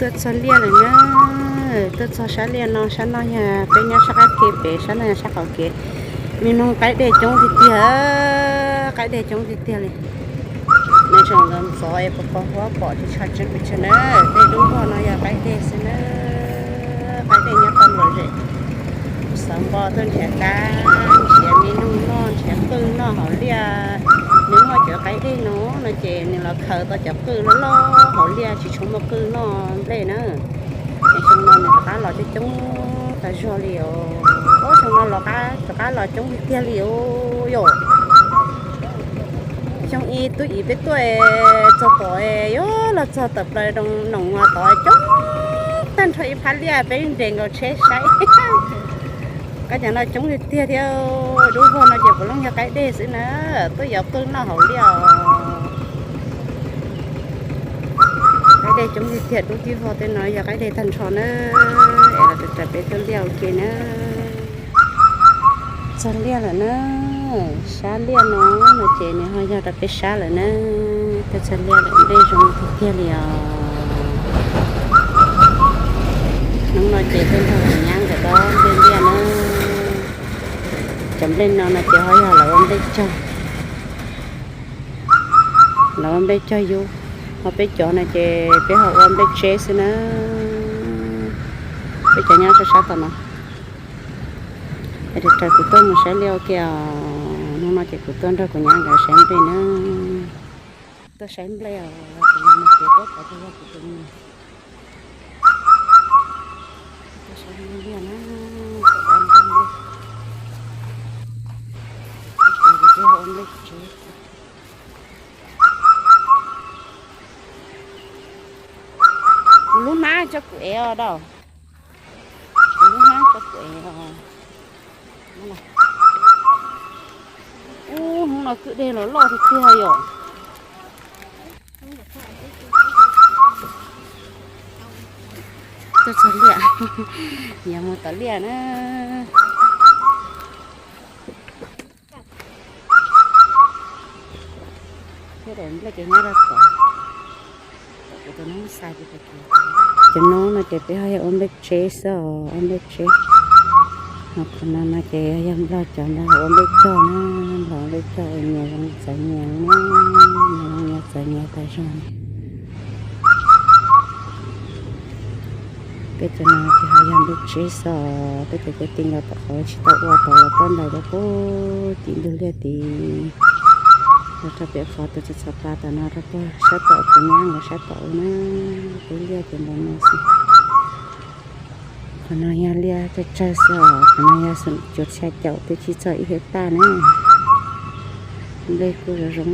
Tuaj txog liaj lawm na, tuaj txog sab liaj no, sab no yog peb nyob sab qab kev pem, sab no yog sab qaum kev. Me noog qaib dej coob tiag tiag, qaib dej coob tiag tiag li. Nws tseem ntxov ntxov es pos pos huab pom tsis tshua tseeb pes tsawg na. Tej dub vog no yog qaib dej xwb na, qaib dej nyob tau lom zem. Xav npo tuaj nrhiav kab, nrhiav me noog noj, nrhiav qwj noj hauv liaj. Nws muaj cov qaib dej no no ces nws los khaws tau cov qwj loj loj hauv liaj, tsis tshua muaj qwj noj nplej na. Es xyoo no nws rov qab los coob coob tas zog li os. Xyoo no los rov qab los coob tiag tiag li os yom. Xyoo ib tub ib peb tuaj txog tom, yuav los txog tom plaws noom uas tod coob tag nrho ib phab liaj, peb nres nkaus tsheb saib. Qaib cov no coob tiag tiag thiab, dub vog no ces puav leej yog qaib dej xwb na, tuaj yuav qwj noj hauv liaj os. Qaib dej coob tiag tiag, dub tib vog tej no yog qaib dej tag nrho na. Es los raws peb tuaj liaj ua ke na. Txog liaj lawm na, sab liaj no no ces nws ho yog rau peb sab lawm na. Tuaj txog liaj lawm, nplej zoo tiag tiag li os. Hnub no ces tuaj nrog kuv nyab nkawd dob nplej liaj na. Cov nplej no no ces ho yog lawv ua nplej cog, lawv ua nplej cog yub. Ho peb cov no ces peb ho ua nplej tseb xwb na. Peb cov nyob sab sab tom no. Es raws kuv tuaj mus saib liaj ua ke os. Hnub no ces kuv tuaj nrog kuv nyab nkawd saib nplej na. Tuaj saib nplej os, kuv mus ces tuaj pov tag yog kuv tus mus. Tuaj saib nplej na, tuaj ua nplej, ua nplej tseb. Kuv lub hnab tso kuv ev os dau. Kuv lub hnab tso kuv ev os. Ub, hnub no kwj deg los loj tiag tiag yom. Tuaj txog liaj, yuav mus tom liaj na. Thiab daim nplej ces nyob rau tom, tom kuv tus noob xais. Cov noob no ces peb ho yog ua nplej tseb xwb os, ua nplej tseb. Ho qhov no no ces yog nplog, cov nplog ua nplej cog na, nplog ua nplej cog ua nyias zoo txawv nyias na, nyias zoo nyias txawv nyias tas zog li. Peb cov no ces ho yog nplej tseb xwb os, peb cov cov ti nkaus tom qhov tsis tau ua tod los ploj ntais rau pem tim ntug liaj tid. Los rau pem qhov tus txog txog plas tom no rau puag sab tom kuv nyab nkawd sab tom na, peb liaj ces npaum no xwb. Qhov no yog liaj tsawg tsawg xwb os, qhov no yog xoom cuaj xya caum twb tsis txog ib hej taj na. Nplej kuj zoo zoo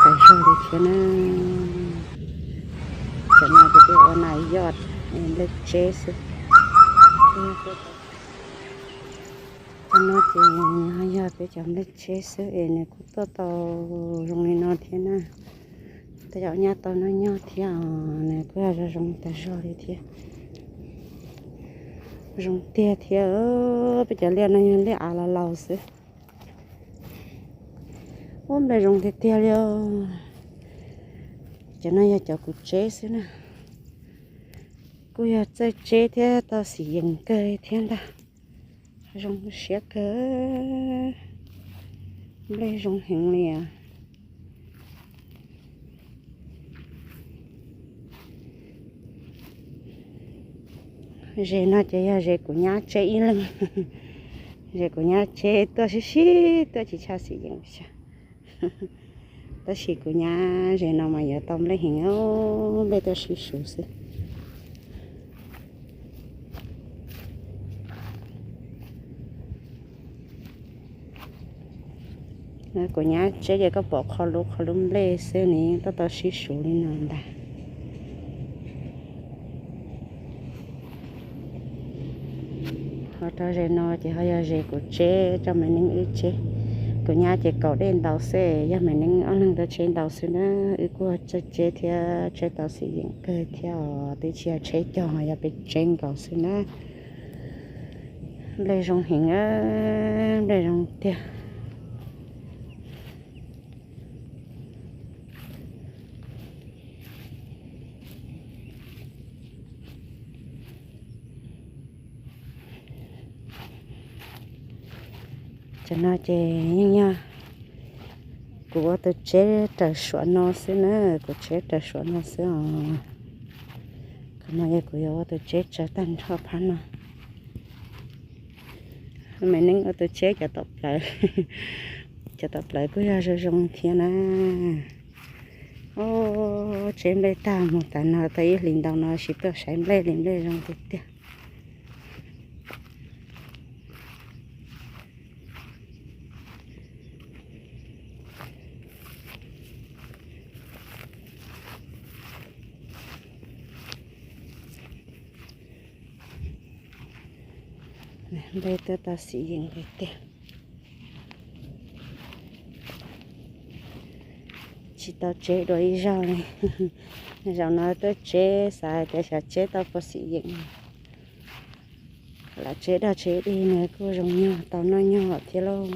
tas zog li thiab na. Cov no ces peb ua nas yoj, nplej tseb xwb. Cov no ces yog peb cov nplej tseb xwb es nws kuj tuaj tau zoo li no thiab na. Tej zaum nyab tau noj nyob thiab os, nws kuj yog zoo zoo tas zog li thiab. Zoo tiag thiab, peb cov liaj no yog liaj av laus laus xwb. Ub, nplej zoo tiag tiag li os. Cov no yog cov kuv tseb xwb na. Kuj yog txawj tseb thiab tau xim yeem kawg thiab ntag. Zoo siab kawg, nplej zoo heev li os. Zes no ces yog zes kuv nyab tseb ib leeg. Zes kuv nyab tseb tuaj sib sib tuaj tsis tshua xim yeem xyov. Tab sis kuv nyab zes no mas yuav tau nplej heev, nplej tuaj sib suv xwb. Kuv nyab tseb ces koj pom qho lub qho lub nplej xwb ne, tuaj tau sib suv li no ntag. Ho rau zes no ces ho yog zes kuv tseb, rau Maiv Neeb wb tseb. Kuv nyab ces kaum dej ntaus xwb, yog Maiv Neeb ob leeg tuaj tseb ntaus xwb na. Wb kuj txawj tseb thiab tseb tau xim yeem kawg thiab os, twb tsis yog tsheb cog, yog peb tseb nkaus xwb na. Nplej zoo heev, nplej zoo tiag. Tam no ces yeej yog kuv ua tus tsheb raws suav no xwb na, kuv tsheb raws suav no xwb os. Qhov no yog kuv yuav ua tus tsheb tsaws tag nrho phab no. Me neeb ua tus tsheb cov tom plawv, cov tom plawv kuj yog zoo zoo thiab na. Ob, tsheb nplej tag mus tas no tau ib hlis ntau no tsis tuaj saib nplej li, nplej zoo tiag tiag. Nplej tuaj tau xim yeem tiag tiag. Tsis tau tseb dua ib zaug li. Zaum no tuaj tseb xav hais tias xyov tseb tau puas xim yeem. Lam tseb dog tseb dig nws kuj zoo nyog tau noj nyog thiab lauj.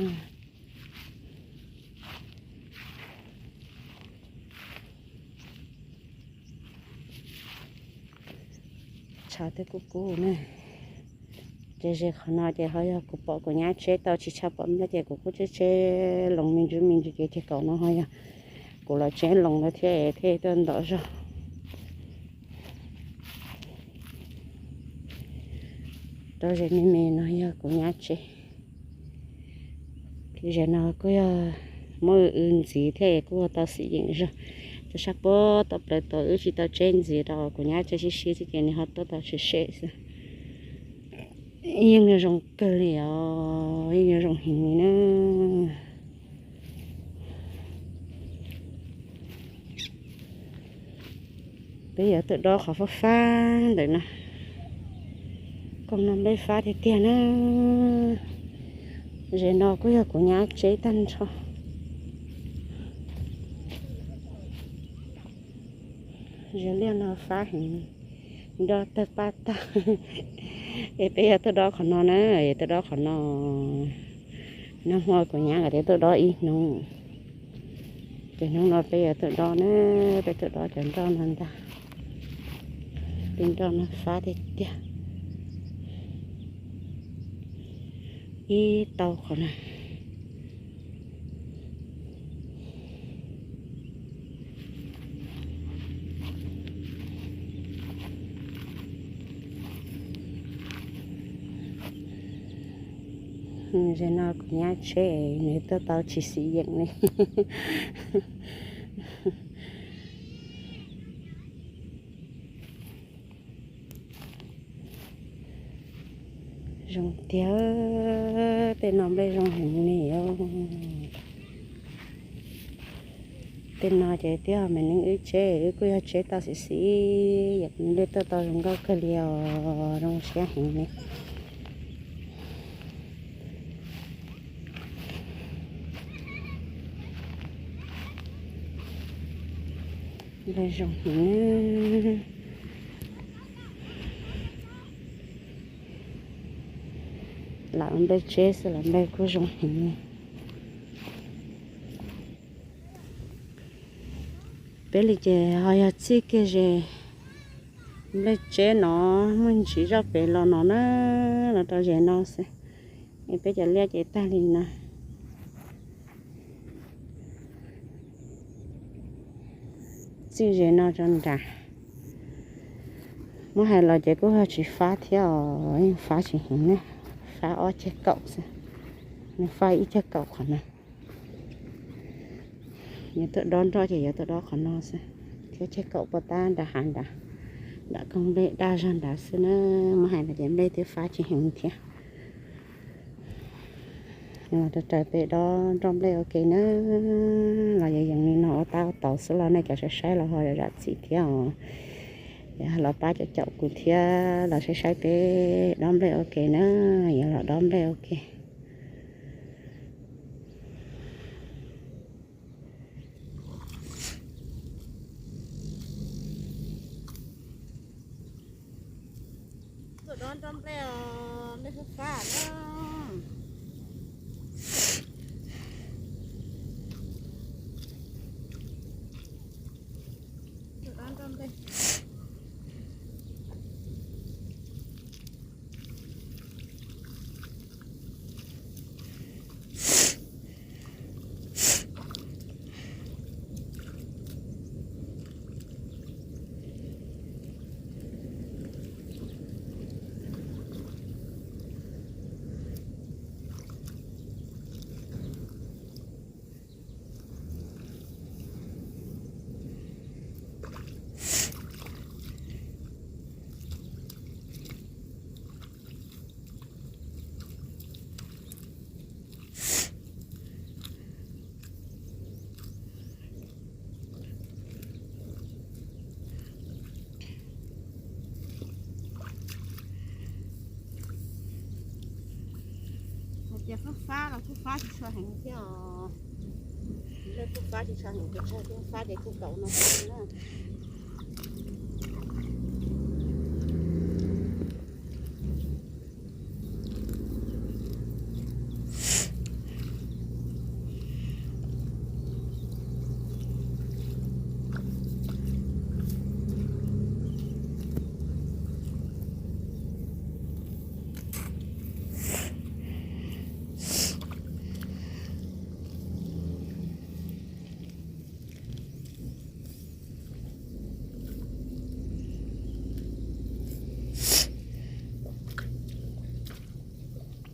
Tshav twb kub kub na. Ces ze qhov no ces ho yog kuv pom kuv nyab tseb tau tsis tshaj pom nplej ces kuv kuj tseb tseb loos me ntsis me ntsis ces tiag kaum no ho yog kuv los tseb loos ntawd thiab thiaj tuaj ntau zog. Rau ze me me no yog kuv nyab tseb. Ces ze no kuj yog muab w ntxiv thiab kuj tau xim yeem zog. Cov sab puab tom plawv tuaj wb tsis tau tseb ntxiv rau kuv nyab tseb sib sib thiab ces nws ho tuaj tau tshwm sem xwb. Yeej zoo kawg li os, yeej zoo heev li na. Peb yuav tuaj dob qhov fab fab ntawm no. Koog no nplej fab tiag tiag na. Ze no kuj yog kuv nyab tseb tag nrho. Ze liaj no fab heev, nroj tawg paj tag. Es peb yuav tuaj dob qhov no na, yuav tuaj dob qhov no. Nag hmo kuv nyab nkawd twb tuaj dob ib hnub, ces hnub no peb yuav tuaj dob na, peb tuaj dob cov nroj no ntag. Tej nroj no fab tiag tiag. Ib tau qhov na. Ze no kuv nyab tseb nws tuaj tau tsis xim yeem li. Zoo tiag, tej no nplej zoo heev li os. Tej no ces twb yog me neeb wb tseb, wb kuj yog tseb tau xim xim, yeem nplej tuaj tau zoo nkauj kawg li os, zoo siab heev li. Nplej zoo heev. Lam nplej tseb xwb los nplej kuj zoo heev. Peb li ces ho yog txij kiag ze nplej tseb no muaj ntsis zoj pem los no na, los rau ze no xwb. Es peb cov liaj ces tag li no. Txij ze no rau nram, muab hais los ces kuj ho tsis fab thiab os, yeej fab tsis heev na, fab ob ceg kaum xwb, nws fab ib ceg kaum qhov no. Yuav tuaj dob nroj ces yuav tuaj dob qhov no xwb, thiab ceg kaum puag ta nram hav nrad, nram koog nplej daj zog nrad xwb na. Muab hais los ces nplej twb fab tsis heev thiab. Los rau raws peb dob nroj nplej ua ke na, los yeej yees li no ua tab ua tau xwb los nej cov saib saib los ho zam txim thiab os. Yog los pab caum caum kuv thiab los saib saib peb dob nplej ua ke na, yuav los dob nplej ua ke. Tuaj dob nroj nplej os, nplej fab fab na. Tuaj dob nroj nplej. Ces kuj fab los kuj fab tsis tshua heev thiab os. Lej kuj fab tsis tshua heev, kuj tsawg thiab, fab ces kuj kaum no na.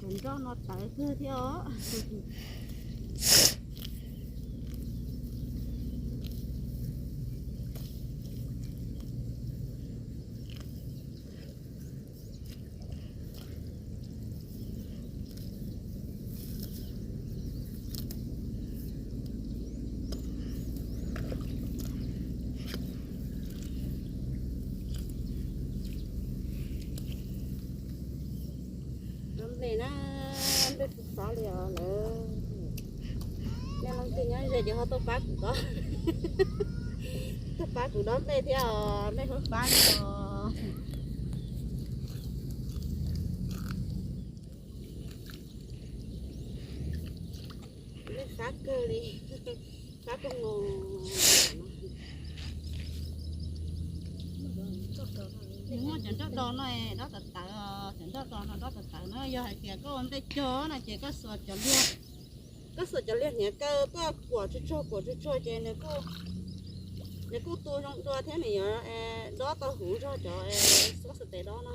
Cov nroj no tawv kawg thiab os. Nplej na, nplej tsis xov li os lawm. Nej leej twg nyob ze ces ho tuaj pab kuv dob, tuaj pab kuv dob nplej thiab os, nplej huab pab li os. Nplej fab kawg li, fab kawg nkaus. Nws muaj cov nroj do no dob tawv tawv, cov nroj do no dob tawv tawv na, yog hais tias koj ua nplej cog no ces koj xuas cov liag, koj xuas cov liag hniav kaw tuaj kuam tsuag tsuag kuam tsuag tsuag ces nws kuj tu zoo dua thiab nws yuav dob tau huv zog cov xab xas tes dob no.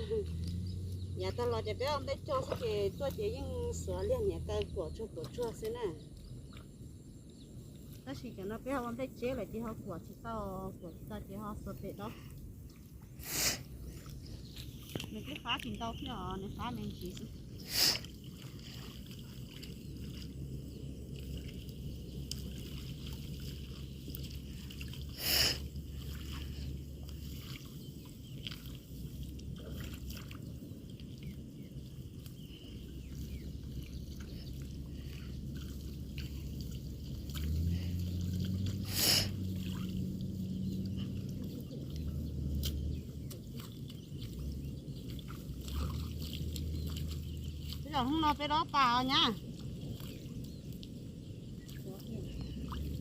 Yav tag los ces peb ua nplej cog xwb ces tuaj ces yeej xuas liag hniav kaw kuam tsuag kuam tsuag xwb na. Tab sis cov no peb ho ua nplej tseb lawm ces ho kuam tsis tau, kuam tsis tau ces ho xuas tes dob. Nws twb fab tsis ntau thiab os, nws fab me ntsis xwb. Peb zaum hnub no peb dob tas os nyab.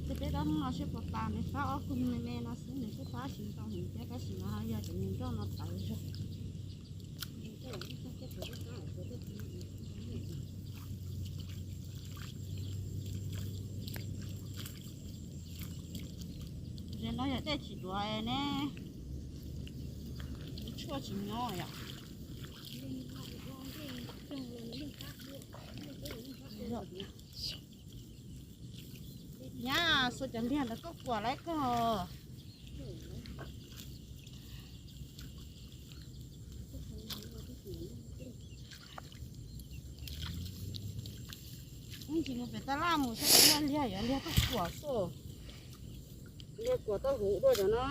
Ces peb dob hnub no seb puas tas, nws fab ob kug me me no xwb, nws kuj fab tsis ntau heev thiab, tab sis mas ho yog cov niag nroj no tawv zog. Ze no yog dej tsis duav ne, tshuaj tsis nyob yom. Nyab, xuas cov liag ntawd koj kuam lawm koj. Ib ntsis mus pem tab laj mus saib cov liag, liag yuav liag tuaj kuam xwb. Liag kuam tau huv dua cov no.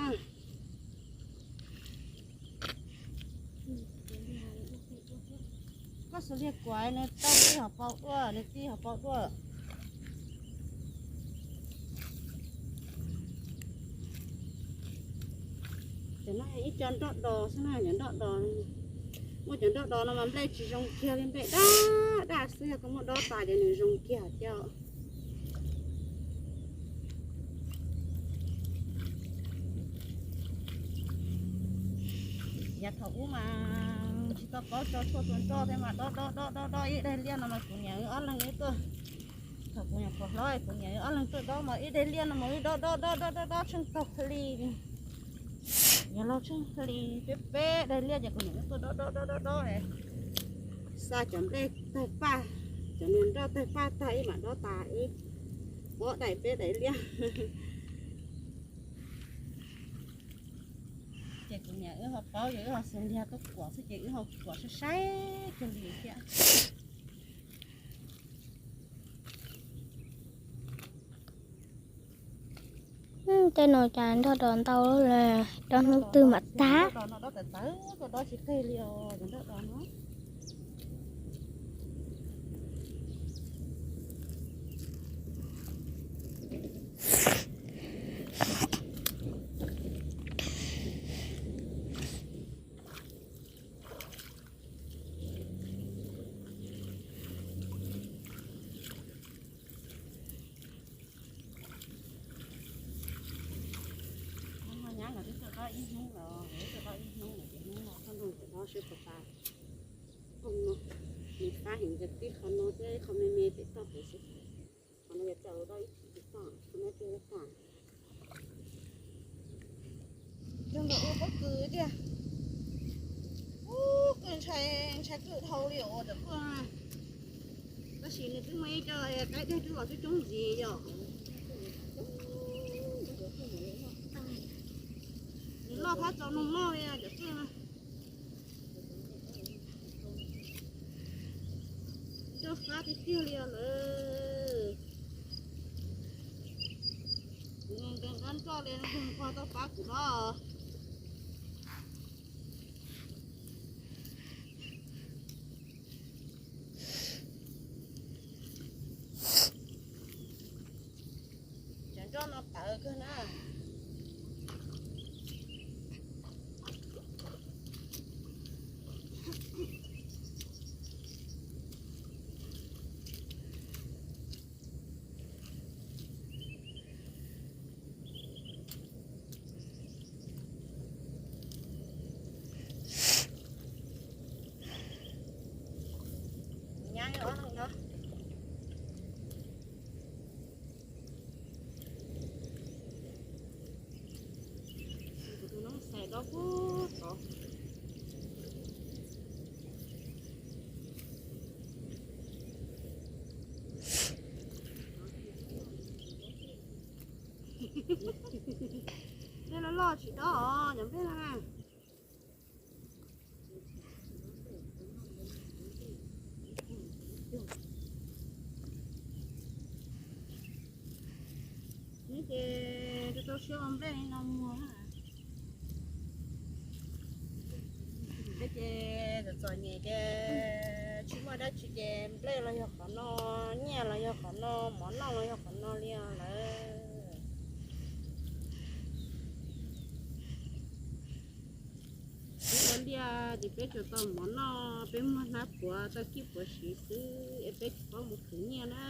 Koj xuas liag kuam nws tau tij hauv paus dua, nws tij hauv paus dua. Cov no ib co nroj do xwb na, cov nroj do. Muaj cov nroj do no mas nplej tsis zoo kiag li, nplej daj daj xwb, yog koj muab dob tas ces nws zoo kiag thiab. Yav thaum ub mas tsis tau paub tso tshuaj tua nroj thiab mas dob dob dob dob dob ib daim liaj no mas kuv niam wb ob leeg wb tuaj. Thaum kuv nyuam qhuav hlob kuv niam wb ob leeg tuaj dob mas ib daim liaj no mas wb dob dob dob dob dob dob tsheej tag hli. Yav laug tsheej hli peb peb daim liaj ces kuv niam wb tuaj dob dob dob dob dob, xa cov nplej tawg paj, cov niag nroj tawg paj tag ib mam dob tas wb ob daim peb daim liaj. Ces kuv niam wb ho paub ces wb ho xuas liag tuaj kuam xwb ces wb ho kuam saib saib kawg li thiab. Tej no cas nroj do ntau lawm, dob hnub twg mam tag. Nroj do no dob tawv tawv, koj dob tsis qig li os, nroj do no. Nyab los twb txog dob ib hnub los, twb txog dob ib hnub los ces hnub no txog nrog ntawm dob seb puas tas. Qhov no nws fab heev, ces tib qhov no thiab qhov me me pem toj pem xwb. Qhov no yuav txaus dob ib chim toj, qhov no twb tas. Cog ntawm ua pob kws tiag. Ub, kws ntshai, ntshai kws dhau li os cov kws. Tab sis nws twb muaj ib co qaib dej twb los coob coob ntxiv yom. Nws loj phab tsaus noo noj li cov kws na. Coj fab tiag tiag li os lawm. Kuv nqe nqab nroj li, nqua tau fab kuv los. Cov nroj no tawv kawg na. Nyab ob leeg no. Kuv tus noob xais dob pug tod. Nplej loj loj tsis dob os, cov nplej no na. Neb ces rau rau siab ua nplej li no muag na. Peb ces txom txom nyem ces tsis muaj dab tsi ces nplej los yog qhov no, nyiaj los yog qhov no, mov noj los yog qhov no li os lawm. Peb ua liaj ces peb tsuas tau mov noj, peb muag hnab puav tau kib puav siv xwb es peb tsis paub mus khwv nyiaj na.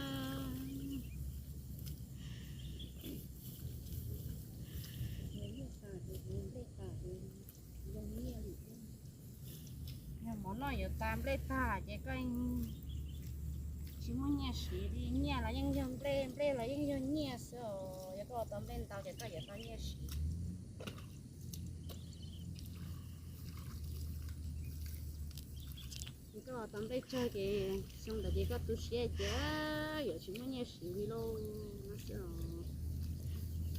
Yog mov noj yuav tas nplej tag ces koj tsis muaj nyiaj siv li. Nyiaj los yeej yog nplej, nplej los yeej yog nyiaj xwb os. Yog koj ua tau nplej ntau ces koj yuav tau nyiaj siv. Yog koj ua tau nplej tsawg ces xyoo ntawd ces koj tu siab ces yuav tsis muaj nyiaj siv li lauj.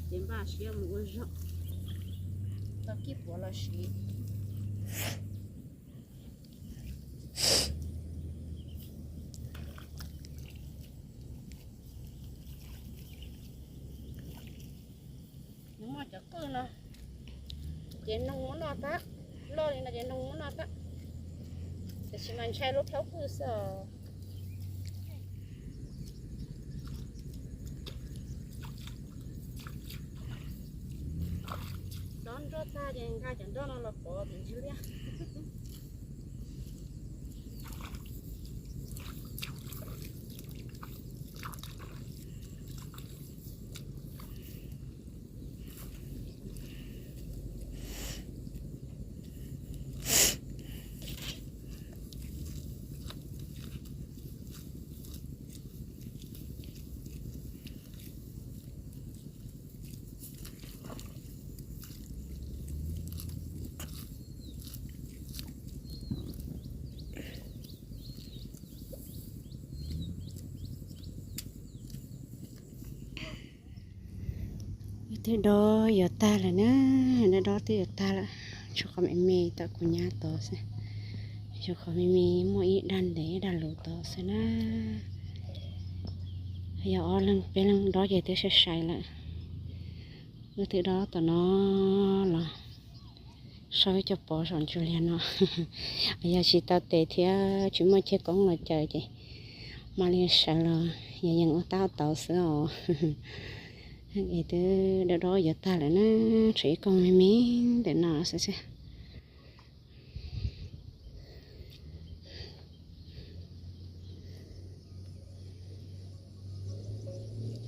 Ces npaj siab mus ua zog tau kib puav los siv. Nws muaj cov qwj no ces noog muab noj tag, loj li no ces noog muab noj tag. Tiam sis mas ntshai lub plhaub qwj xwb os. Dob nroj tag ces nqa cov nroj no los pov tim ntsis liaj. Tej dob yuav tag lawm na, tej dob twb yuav tag lawm, tshuav qhov me me tom kuv nyab tod xwb. Tshuav qhov me me muaj ib dag ntev ib dag luv tod xwb na. Yog ob leeg peb leeg dob ces twb sai sai lawm. Wb twb dob tom no los sau ib co pov saum ntsuj liag no. Yog tsis tau tes thiab tsis muaj ceg koob los caws ces mam li sawv los yog yees ua tab ua tauv xwb os. Es twb dob dob yuav tag lawm na, tshuav ib koog me me ntawm no xwb xwb.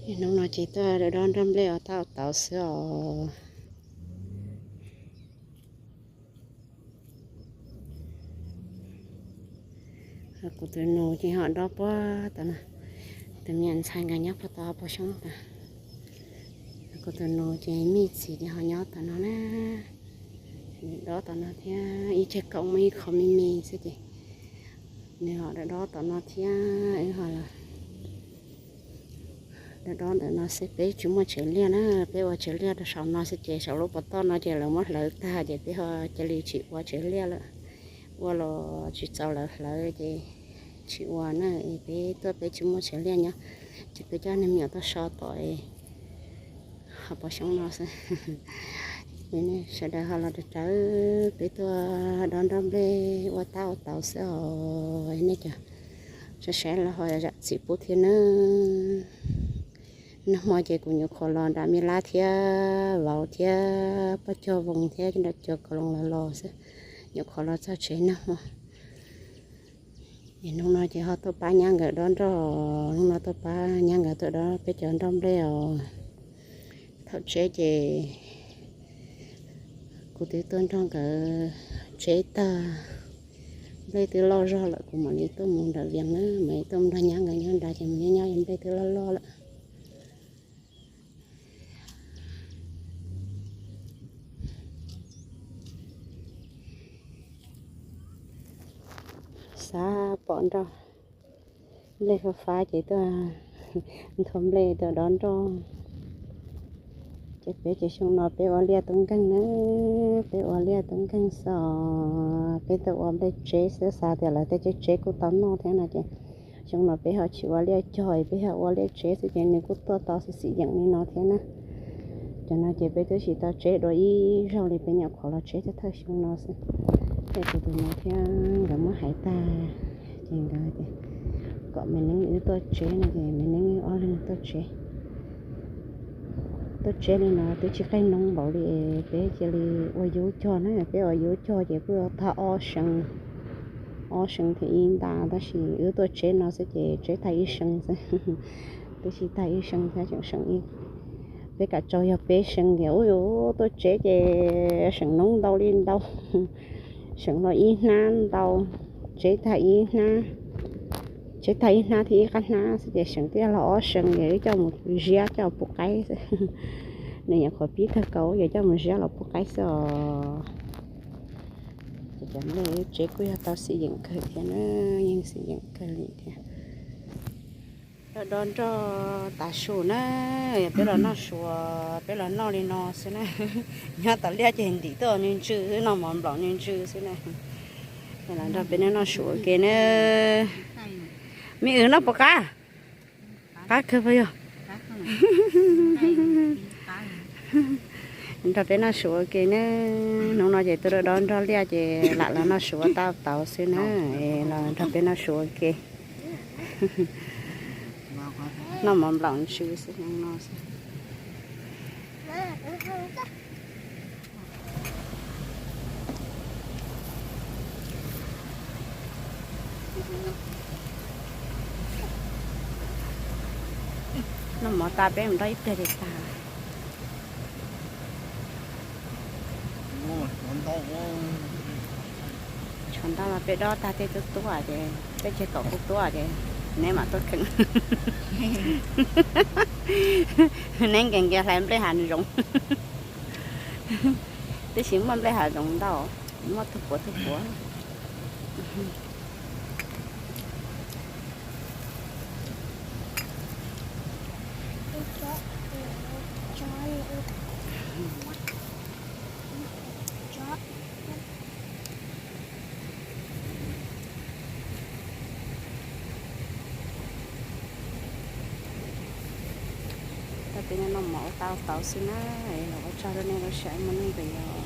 Hnub no ces tuaj dob dob nroj nplej ua tab ua tauv xwb os. Kuv tus nus ces ho dob puag tom no, tus me nyuam ntxhais nkawd nyob puag tom Pov Xyoob tod. Kuv tus nus ces me txiv ces ho nyob tom no na, nws dob tom no thiab, ib ceg kaum muaj ib qho me me xwb ces nws ho dob dob tom no thiab, wb ho los dob dob ntawm no xwb. Peb tsis muaj tsev liaj na, peb ua tsev liaj rau saum no xwb ces saum lub pov toj no ces lawv muab hlawv tag ces peb ho cia li tsis ua tsev liaj lawm, ua los tsis txaus lawv hlawv ces tsis ua na, es peb tuaj peb tsis muaj tsev liaj nyob ces peb coj niag me nyuam tuaj so tom Pov Xyoob no xwb. Sawv daws ho los rawv rawv peb tuaj dob nroj nplej ua tab ua tauv xwb os. Nej cov saib saib los ho zam txim pub thiab nawb. Nag hmo ces kuv nyuam qhuav los nram Me Lab thiab Vauv thiab Paj Cog Voos thiab nram Cog Kaus Loos los los xwb, nyuam qhuav los txog tsev nag hmo. Es hnub no ces ho tuaj pab nyab nkawd dob nroj, hnub no tuaj pab nyab nkawd tuaj dob peb cov nroj nplej os. Thaum tseb ces kuv twb tuaj nrog nkawd tseb tag, nplej twb loj zog lawm kuv mam li tuaj mus nram Vias na, mam li tuaj mus nrog nyab nkawd nyob nrad ces mus nyob nyob nplej twb loj loj lawm. Xav pom nroj nplej fab fab ces tuaj nthua nplej tuaj dob nroj. Ces peb ces xyoo no peb ua liaj tub nkeeg na, peb ua liaj tub nkeeg xwb os, peb tuaj ua nplej tseb xwb, xav tias lawv tej tseb tseb kuj tau noj thiab no ces xyoo no peb ho tsis ua liaj cog, peb ho ua liaj tseb xwb ces nws kuj tuaj tau xim xim yeem li no thiab na. Cov no ces peb twb tsis tau tseb dua ib zaug li, peb nyuam qhuav los tseb thawj thawj xyoo no xwb. Ces kuv tus nus thiab nkawd muab hais tag ces nkawd tias kom me neeb wb tuaj tseb no ces me neeb wb ob leeg tuaj tseb. Tuaj tseb li no twb tsis qeeg noob npaum li, peb cia li ua yub cog na, peb ua yub cog ces kuj yuav tag ob seev, ob seev thiab ib nta, tab sis wb tuaj tseb no xwb ces tseb tag ib seev xwb, twb tsis tag ib seev thiab tseem seev ib. Peb kam tsaug yog peb seev ces ub yuav tuaj tseb ces seev noob ntau li ntau, seev los ib hnab ntau, tseb tag ib hnab, tseb tag ib hnab thiab ib qab hnab xwb ces seev twb yog los ob seev ces wb coj mus ziab coj puv qaib xwb. Nws nyuam qhuav pib tag kaus yuav coj mus ziab los puv qaib xwb os. Ces cov nplej wb tseb kuj yog tau xim yeem kawg thiab na, yeej xim yeem kawg li thiab. Dob dob nroj tav su na, yog peb los noj su, peb los noj li no xwb na. Nyob tom liaj ces ntim tuaj me ntsw xwb, noj mov nplaum me ntsw xwb na. Los nrog peb noj su ua ke na. Me wb noj puas qab? Qab kawg puas yog? Nrog peb noj su ua ke na. Hnub no ces tuaj dob dob nroj liaj ces lam los noj su ua tau tauv xwb na. Los nrog peb noj su ua ke. Noj mov nplaum ntsw xwb no xwb. Noj mov tas peb mus dob ib pliag ces tag. Tshav ntuj los peb dob tag tej tuab tuab ces tej ceg kaum kuj tuab ces neb mam tuaj kheej. Neb nkees nkees hlais nplej hav zoov. Tib si muaj nplej hav zoov ntau, muaj tug puav tug puav. Tau peb noj mov ua tau tauv xwb na, los ua tsaug rau nej lub sij hawm mloog ntawm yog